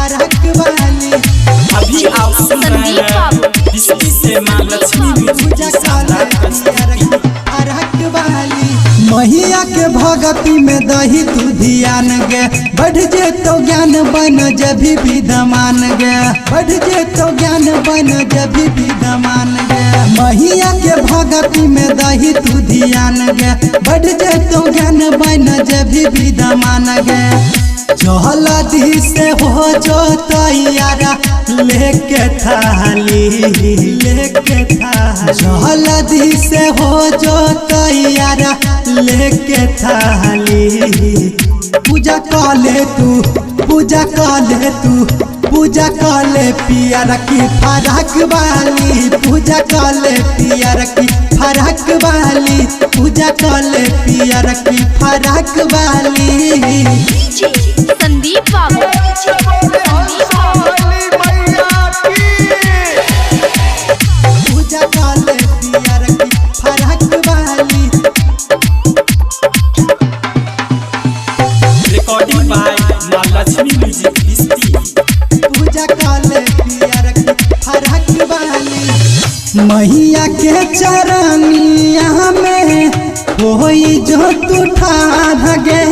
फरक वाली। अभी आप सुन रहे संदीप हैं बाबू। बिस्ती से माँ लक्ष्मी म्यूजिक पूजा की काले शानदार पियर प्रस्तुति। की फरक वाली। मैया के भगती में दही तू ध्यान गे, बढ़ जे तो ज्ञान बन जभी विद्यमान गे, बढ़ जे तो ज्ञान बन जभी विद्यमान गे। मैया के भगती में दही तू ध्यान गे, बढ़ जे तो ज्ञान बन जभी विद्यमान गे। चहल से हो जो तैयारा लेके थाली, लेके थाली। चहल से हो जो तैयारा लेके थाली। पूजा काले तू, पूजा काले तू, पूजा काले पियर की फरक वाली। पूजा काले पियर की फरक वाली। पूजा काले पियर की फरक वाली। डीजे संदीप बाबू। संदीप बाबू। पूजा काले पियर की फरक वाली। रिकॉर्डिंग बाय माँ लक्ष्मी म्यूजिक बिस्ती। पूजा काले पियर की फरक वाली। मैया के चरनिया में होई जो तू ठार गे,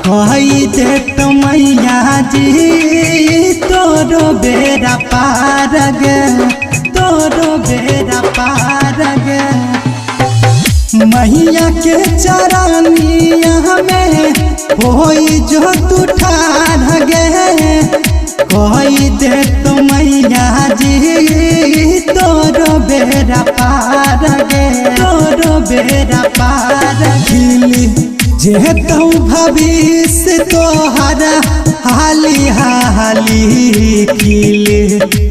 कही दे तो मैया जी तोरो बेरा पार गे, तोरो बेरा पार गे। मैया के चरनिया में होई जो तू ठार गे, कही दे तो मैया जी तोरो बेरा पार गे, तोरो बेरा पार। खिली जे तू भविष्य तोहरा हाली हाली, खिली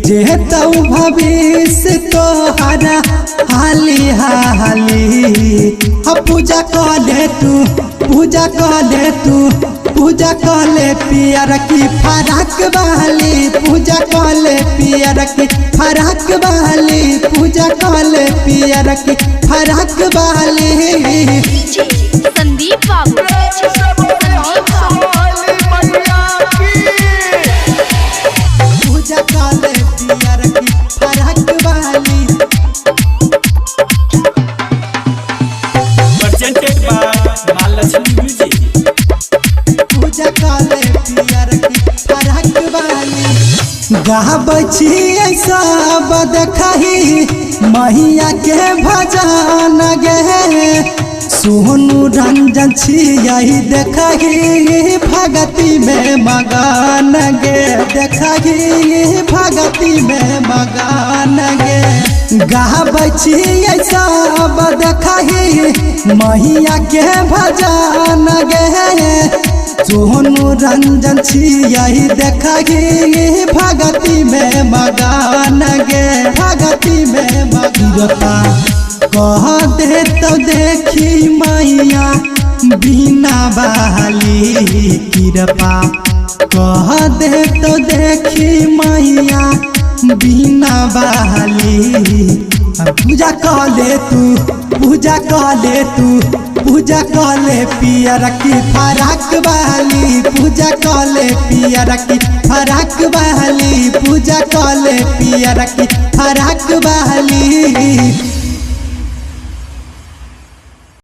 जे तू भविष्य तोहरा हाली हाली। पूजा काले तू, पूजा काले तू, पूजा काले पियर की फरक वाली। पूजा काले पियर की फरक वाली। पूजा काले पियर की फरक वाली। डीजे संदीप बाबू। संदीप बाबू। पूजा काले पियर की फरक वाली। प्रेजेंटेड बाय माँ लक्ष्मी म्यूजिक। पूजा काले पियर की फरक वाली। गाबै छी सब देखही मैया के भजन गे, सोनू रंजन छियै देखही भगती में मगन गे, देखही भगती में मगन गे। गाबै छियै सब देखही मैया के भजन गे, सोनू रंजन छियै देखही भगती में मगन गे, भगती में मगन। कह दे तो देखी मैया बिना बाली, कृपा कह दे तो देखी मैया बिना बाली। पूजा काले तू, पूजा काले तू, पूजा काले पियर की फरक वाली। पूजा काले पियर की फरक वाली। पूजा काले पियर की फरक वाली।